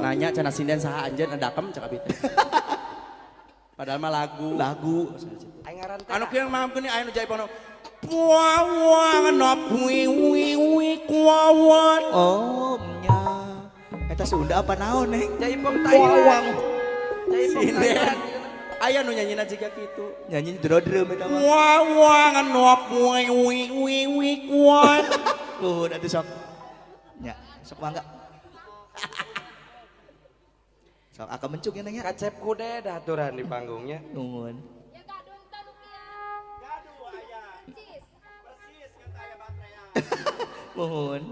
Nanya cenah sinden saha anjeun adakem cek abi teh. Padahal mah lagu. Lagu. Anu kieu maamkeun aya nu jaipong. Puawang no wi wi wi kuawan. Oh nya. Eta Sunda apa naon neng? Jaipong Thailand. Jaipong Thailand. Aya nu nyanyina jiga kitu. Nyanyi drodreum eta mah. Puawang no wi wi wi wi kuan. Nuhun atuh sok. Nya, sok mangga. Sok aka mencuk ya neng ya. Kacep kude dahaturan di panggungnya. Nuhun. Mohon.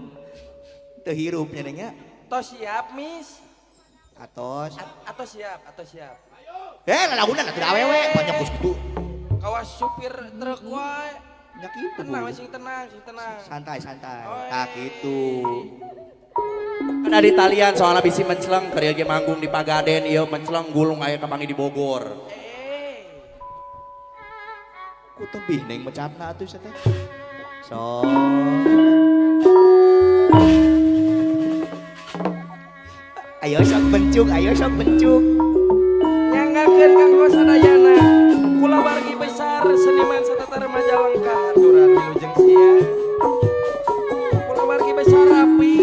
Teu hirup nya neng ya. Tos siap, Mis. Atos. Atos siap, atos siap. Eh, lalagunan atuh awewe banyak geus kitu. Kawas supir truk wae. Nya kitu. Tenang, sing tenang, sing tenang. Santai, santai. Tah kitu. Kan ada talian soalnya bisi mencleng keur ge manggung di Pagaden ieu mencleng gulung aya kapanggih di Bogor. Ku tebih neng mecatna atuh sia teh. So. Ayo sok bencuk, ayo sok bencuk. Nyanggakeun kanggo sadayana. Kulawargi besar seniman satata remaja lengkah aturan wilujeng siang. Kulawargi besar rapi.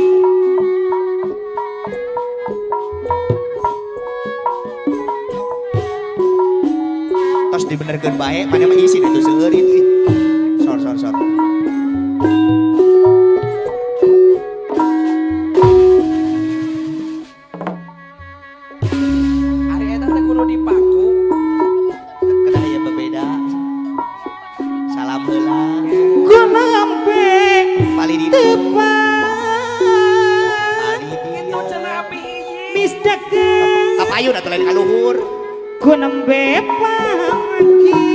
Tos dibenerkeun bae, mana mah isin atuh seueur itu. Sor sor sor. Kapayun atuh lain kaluhur. Ku nembe pangki.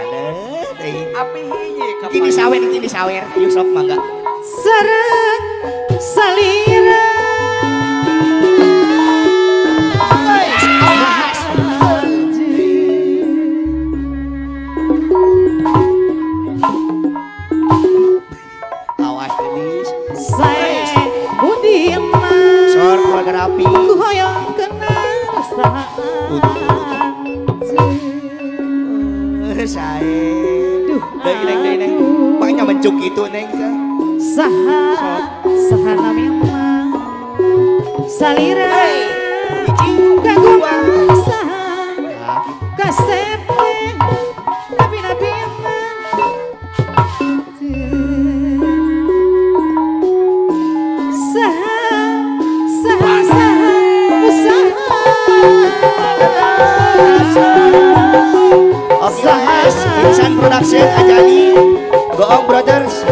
Aduh, deui. Api hiji kapayun. Kini sawer, kini sawer. Ayo sok mangga. Sareng salira. Awas gelis. Sae budi Sor keluarga rapi. Ku hoyong kenal saha Sae. Duh, deui neng deui neng. Makanya mencuk gitu neng. Saha saha namina salira kanggo saha kasep nabi-nabi saha saha saha usaha. Oke, Insan Production Ajali, Goong Brothers,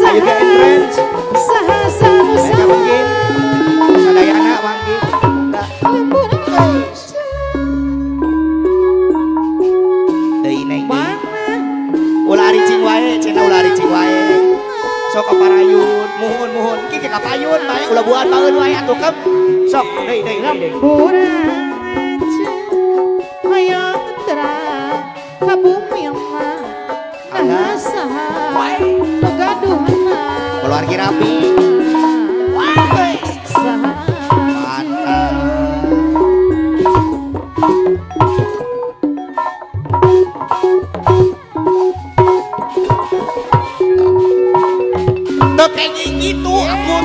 Ayuga and Friends, saha saha saha mungkin, Sadayana mangkin, deui neng deui. Ulah aricing wae, cenah ulah aricing wae. Sok kaparayun, muhun muhun, kieu kapayun bae ulah buan baeun wae atuh kem. Sok deui deui deui. Hoyong terang ka bumi mah nah saha nu gaduhna. Keluarga rapi. Saha mantap. Teu kenging gitu aku.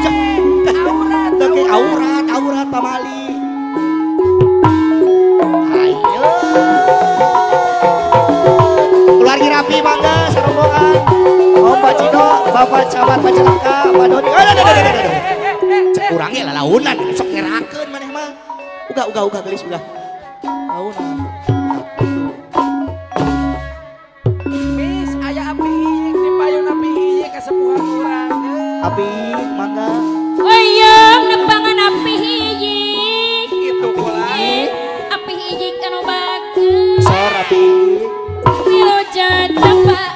Aurat, teu aurat, aurat pamali. Ayo. Keluarga rapi mangga sarombongan. Om Pak Cino, Bapak Camat Majalengka, Pak Doni. Aduh aduh aduh aduh. Cek urangnya lalaunan sok ngerakeun maneh mah. Uga uga uga gelis uga. Launan. Mis aya api hiji di payun api hiji kasepuhan urang. Api mangga. Hoyong nepangan api hiji. Kitu pola. Api hiji anu bagus. Sor api. Wilujeng tepak.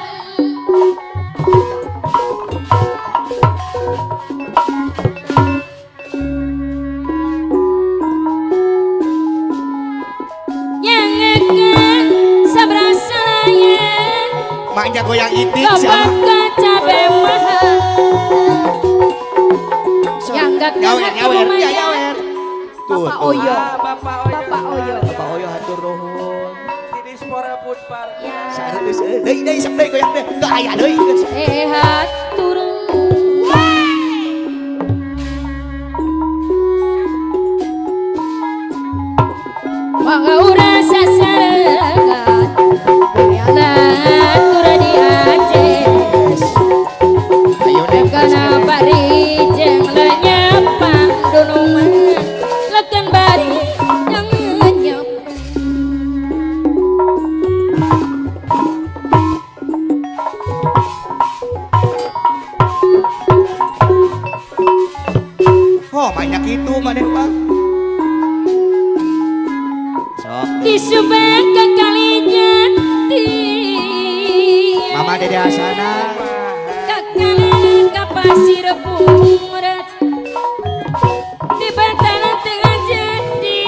Nyangekeun sabrasalaya. Maknya goyang itik siapa? Cabe mahal. Nyawer, nyawer, ya nyawer. Bapak Oyo. Bapak Oyo. Bapak Oyo. Bapak Oyo hatur nuhun. Di Dispora Food Park. Saat geus deui deui sok deui goyang deui. Teu aya deui. Sehat turun. Mangga urang sasarengan Latur di Aceh. Ayo deh. Kana bari jeung lenyapang dunuman leken bari yang ngenyap. Oh, banyak itu maneh mah. Di Subang ke Kalijati. Mama Dede Hasana. Kakanan ke Pasir Pungrat. Di Bantalan Tengah Jati.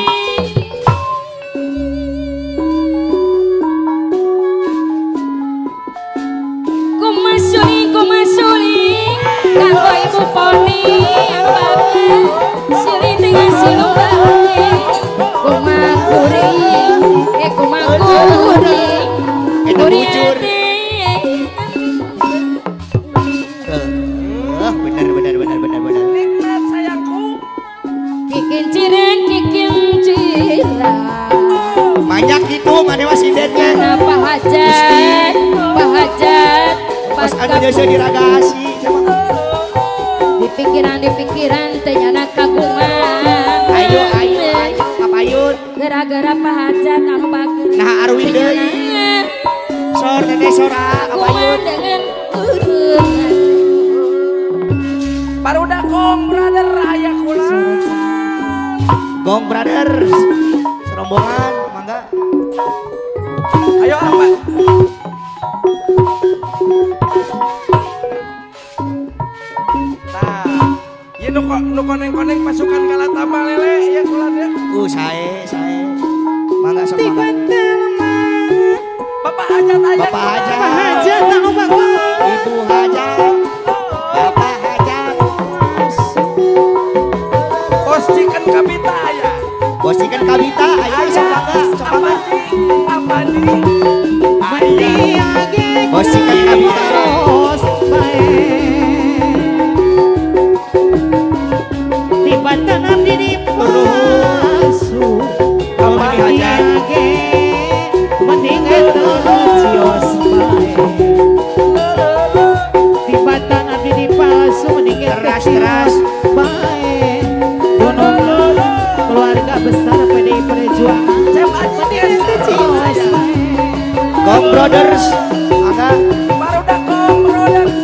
Kumasuling kumasuling kanggo Ibu Poni anu bagus. Siling dengan silung bae. Kumakuring kumakuring eta bujur. Bener bener bener bener bener. Nikmat sayangku. Kikin cireng kikin cirang. Banyak gitu maneh mah sinden teh. Kenapa hajat? Pahajat. Pas anu jasa diragasi sama. Di pikiran teh nyana kagungan. Ayo ayo ayo kapayun. Gara-gara pahajat anu bagus. Nah arwi deui. Sor teteh sora kapayun. Dengan urungan. Barudak Gong Brother aya kula. Gong Brothers. Serombongan mangga. Ayo apa? Nah, ieu nu koneng-koneng pasukan Kalatama lele ya kula dia. Sae sae. Mangga sok mangga. Bapak Hajat aya. Bapak Hajat. Bapak Hajat anu bagus. Ibu Hajat. Bapak Hajat. Bos Chicken Kabita aya. Bos Chicken Kabita ayo sok mangga sok mangga. Apa nih? Aya. Bos Chicken Kabita. Di Banten abdi dipalsu. Bapak Hajat. Mending eta cios bae. Di Banten abdi dipalsu mending eta Teras-teras. bae. Gunung keluarga besar PDI Perjuangan. Mending eta cios bae. Gong Brothers. Mangga. Barudak Gong Brothers.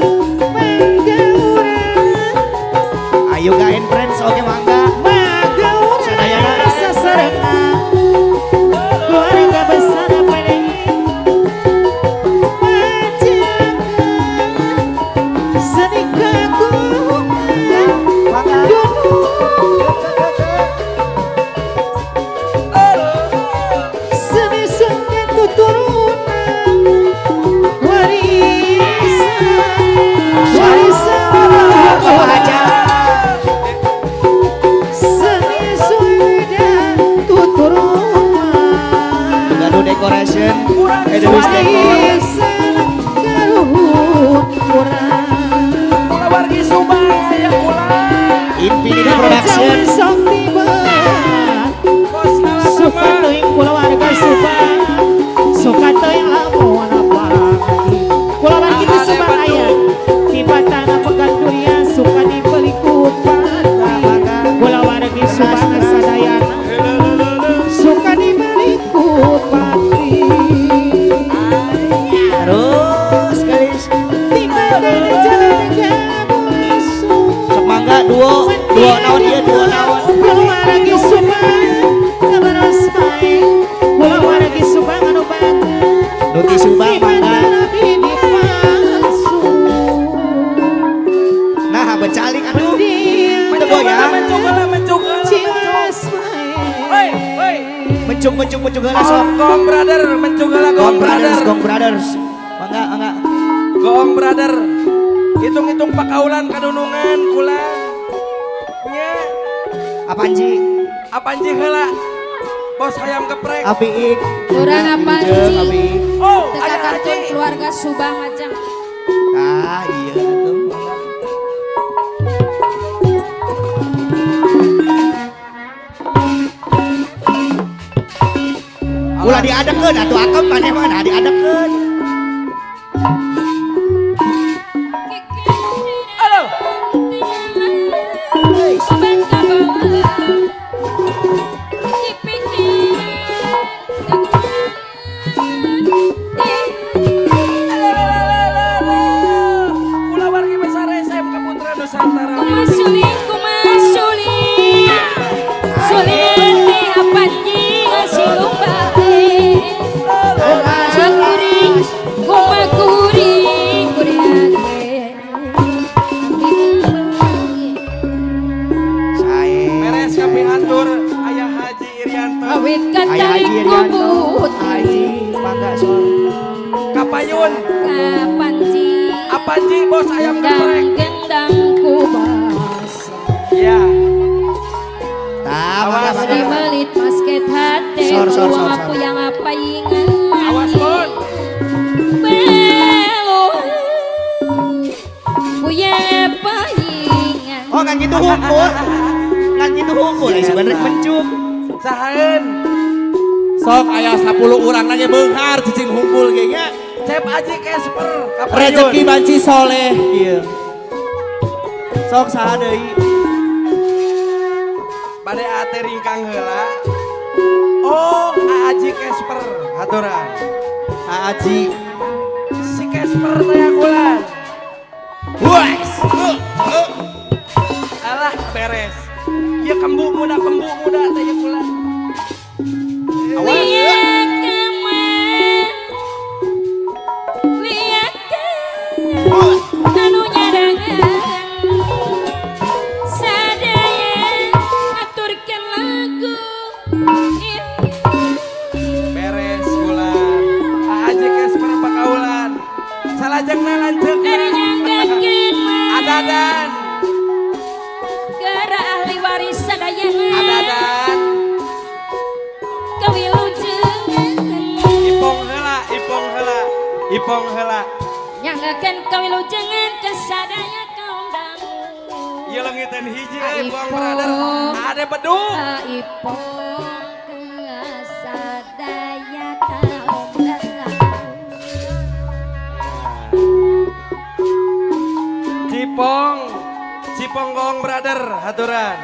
Mangga urang. Ayo ga and friends oke mangga. Mangga urang Sadayana. Sasarengan. Keluarga besar PDI Perjuangan. Seni kagungan. Mangga. Seni sungai tuturunan. Warisan. Warisan. Bapak Hajat. Seni sudah tuturunan. Gaduh decoration. Edelweiss decor. Warisan karuhun urang. Kulawargi Subang aya kula. Infinity Production. Sok tiba. Bos Suka Kalatama. teuing kulawarga Subang. Suka teuing lamun apa. Kulawargi di Subang aya. Di Batana pegang durian suka dibeli ku pati. Kulawargi Subang sadayana suka dibeli ku pati. Terus guys. Di Batana jalan gabusu. Sok mangga duo duo naon ieu duo naon. Kulawargi Subang kabaros bae. Kulawargi Subang anu bagus. Nuti Subang mangga. Nah becalik aduh. Teu goyang. Mencung heula, mencung heula, mencung. Hei, hei. Mencung mencung mencung heula sok. Gong Brother, mencung heula Gong Gong Brothers, Brother. Gong Brothers. Mangga mangga. Gong Brother. Hitung-hitung pakaulan kadunungan kula. Nya. Apanji. Apanji heula. Bos hayam geprek. Apiik. Urang Apanji. Oh, teka kartun keluarga Subang Majang. Ah, iya atuh. Ulah diadekeun atuh akem maneh mah nah diadekeun. Halo. Kulawargi besar SMK Putra Nusantara. Beres kami atur Ayah Haji Irianto. Ayah Haji Irianto. Haji mangga sol. Kapayun. Kapanji. Apanji bos ayam geprek. Gendang kubasa. Ya. Tah mangga mangga. Dimelit basket hate. Sor sor sor. Aku yang apa ingat. Awas Bon. Oh kan gitu hukum. Kan gitu hukum. Sebenarnya mencuk. Sahaeun. Sok aya 10 urang lagi beunghar cicing humpul ge nya. Cep Aji Casper. Rezeki banci soleh ieu. Sok saha deui? Bade ate ringkang heula. Oh, Aji Casper haturan. Aji. Si Casper teh kulan. Wes. Alah beres. Ieu kembu muda teh ieu kulan. Anu nyarangan sadaya aturkeun lagu. Beres kulan. Aji Casper pakaulan. Salajengna lanceukna. Adadan. Geura ahli waris sadayana. Adadan. Kawilujengan. Ipong heula, ipong heula, ipong heula. Nyanggakeun kawilujengan kesadaya kaum dangu. Ieu leungiteun hiji euy buang brother. Ade bedug. Ipong kesadaya kaum dangu. Cipong, Cipong gong brother haturan.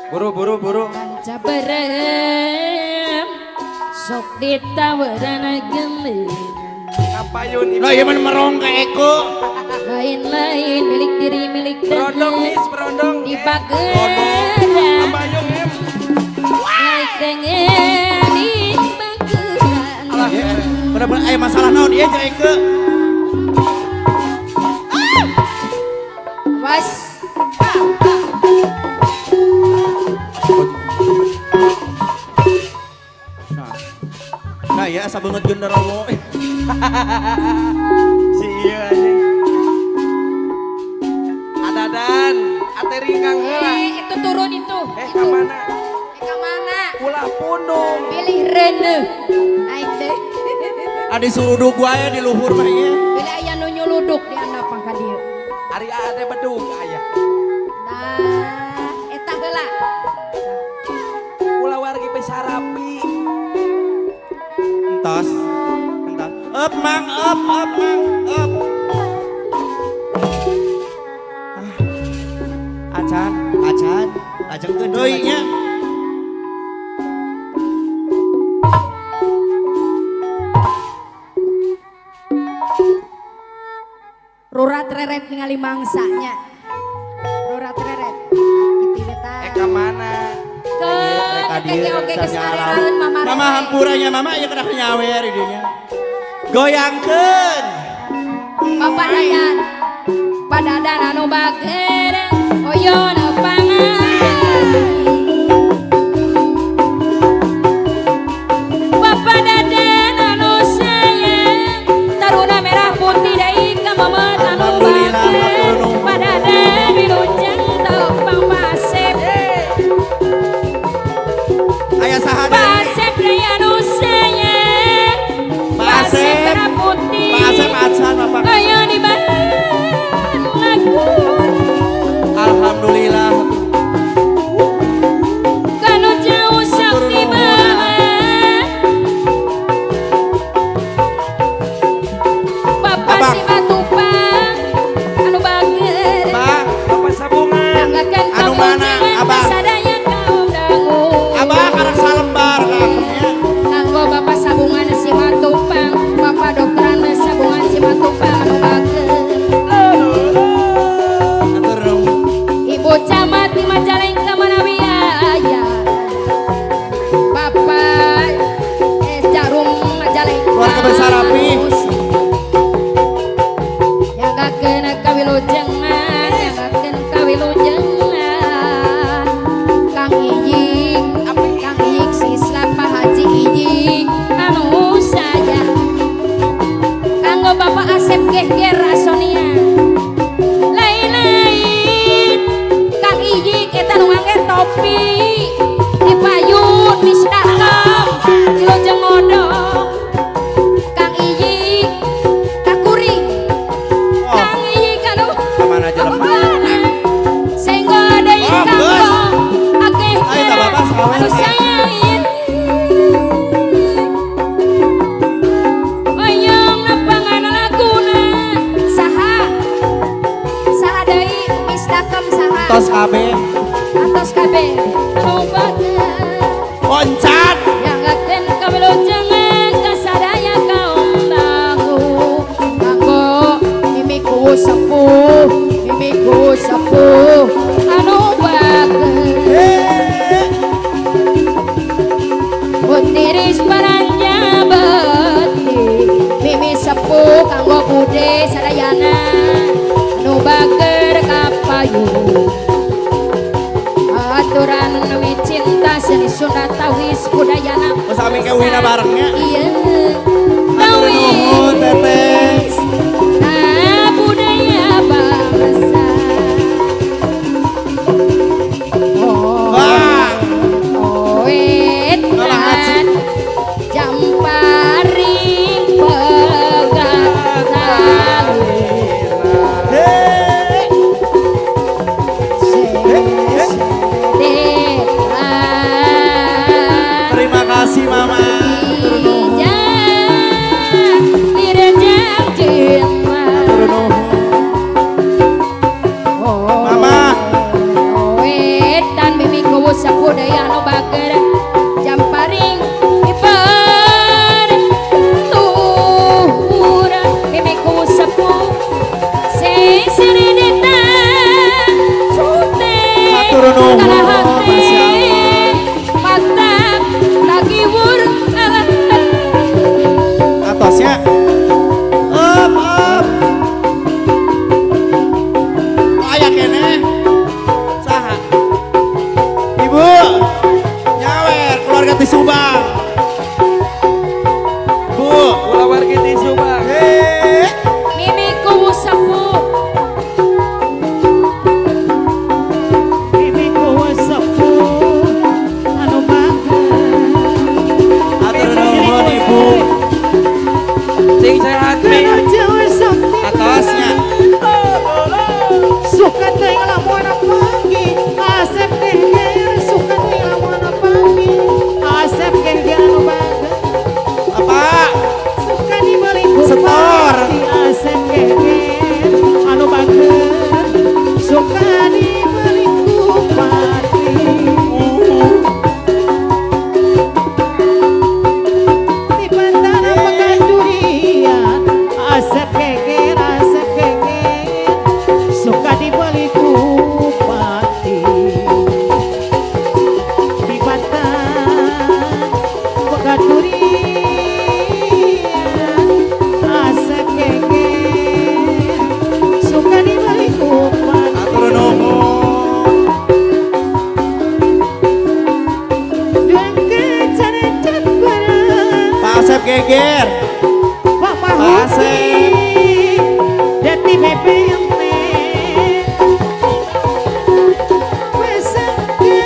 Buru buru buru. Kanca berem sok ditawaran gemenan. Kapayun Lah ieu mah merong ka Eko. Lain-lain milik diri milik berondong nis berondong. Di pageran. Kapayun em. Milik dengan di pageran. Alah bener-bener aya masalah naon ieu jeung Eko. Was. Nah ya asa banget genderowo. Si ieu anjing. Adadan, ate ringkang heula. Itu turun itu. Ka mana? Ka mana? Ulah pundung. Pilih reuneuh. Naik deui. Adi suruduk wae di luhur mah ieu. Pilih aya nu nyuluduk di handap ka dieu. Ari ade bedug aya. Nah, eta heula. Ulah wargi pesarapi. Entos. Entos. Up mang, up, up mang, up. Ah. Acan, acan, lajengkeun deui nya. Rurat reret ningali mangsanya. Rurat reret. Kitu eta. Ka mana? Ke oge geus areraeun mama. Mama hampuranya mama ieu kedah nyawer di dinya. Goyangkeun. Bapak Dadan. Pak Dadan anu bager oyon pangan. Bapak Dadan anu sayang taruna merah putih deui ka mamat anu bager. Pak Dadan wilujeng tau. Aya saha deui? Pak Asep anu sayang. Pak Asep Merah Putih. Pak Asep acan Bapak. Ayo di lagu. Alhamdulillah. Kalau jauh sakti banget. Bapak si Matupang anu bager. Bang, Bapak sabungan. Anu mana Abah? Sadaya kaum dangu. Abah karek salembar kakeknya. Kanggo Bapak sabungan si Matupang, Bapak dokteran sabungan si Matupang anu bager. Atur nuhun. Ibu camat di Majalengka manawi aya. Bapak Jarum Majalengka. Keluarga besar Rapi. Nyanggakeun kawilujengan, nyanggakeun kawilujengan. Kang Ijik, Kang Ijik sisla Pak Haji Ijik anu sayang. Kanggo Bapak Asep Gehger Asonia. Lain-lain Kang Ijik eta nu ngangge topi dipayun misdakem dilojeng ngodok. Kang Ijik kakuring. Oh, Kang Ijik anu kamana jelema? sehingga deui Oh, kanggo geus. akeh Ayo tah Bapak sawer. anu sayang. Oyong lapangan laguna saha saha deui misdakem saha Tos kabeh. atos kabeh anu bager. Loncat. Nyanggakeun kawilujengan kasadaya kaum dangu. Kanggo mimiku sepuh, mimiku sepuh anu bager. Utiris paranja beti mimi sepuh kanggo bude sadayana anu bager kapayu. Aturan wi cinta seni Sunda tawis budayana. Geus sami ke wina barengnya. Iya. Atur nuhun Teteh. Nah, budaya bangsa. Oh, Wah, oh, etan jamparing pegat tali. Hei. Terima kasih Mama. Atur nuhun. Atur nuhun. Mama. Wetan mimi kuwu sapudaya anu bager jamparing ibar tuhura mimi kuwu sepuh sesiridita sute Atur nuhun, kana hate Masya Allah. mata tagiwur alah. Atosnya. Up, up. Oh, aya keneh. Saha? Ibu. Nyawer keluarga ti Subang. Bu. Kulawargi ti Subang. Hei. Mimi kuwu sepuh Mimiku sepuh anu bager. Atur nuhun Ibu. Sing sehat mi. Kana jauh sakti Atosnya. Suka teuing lamun pagi Asep geger suka teuing lamun pagi Asep geger anu bager. Apa? Suka dibeli ku Setor. pati Asep geger anu bager. Suka dibeli ku pati. Di pantana pekan durian Asep geger suka dibeli ku pati. Di pantan pekan durian Asep geger suka dibeli ku pati. Atur nuhun. Duang kecarecat bareng Pak Asep geger. Pak Mahuti Dati BPMT Pesangke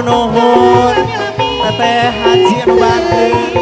Hatur nuhun. Teteh Haji anu bager.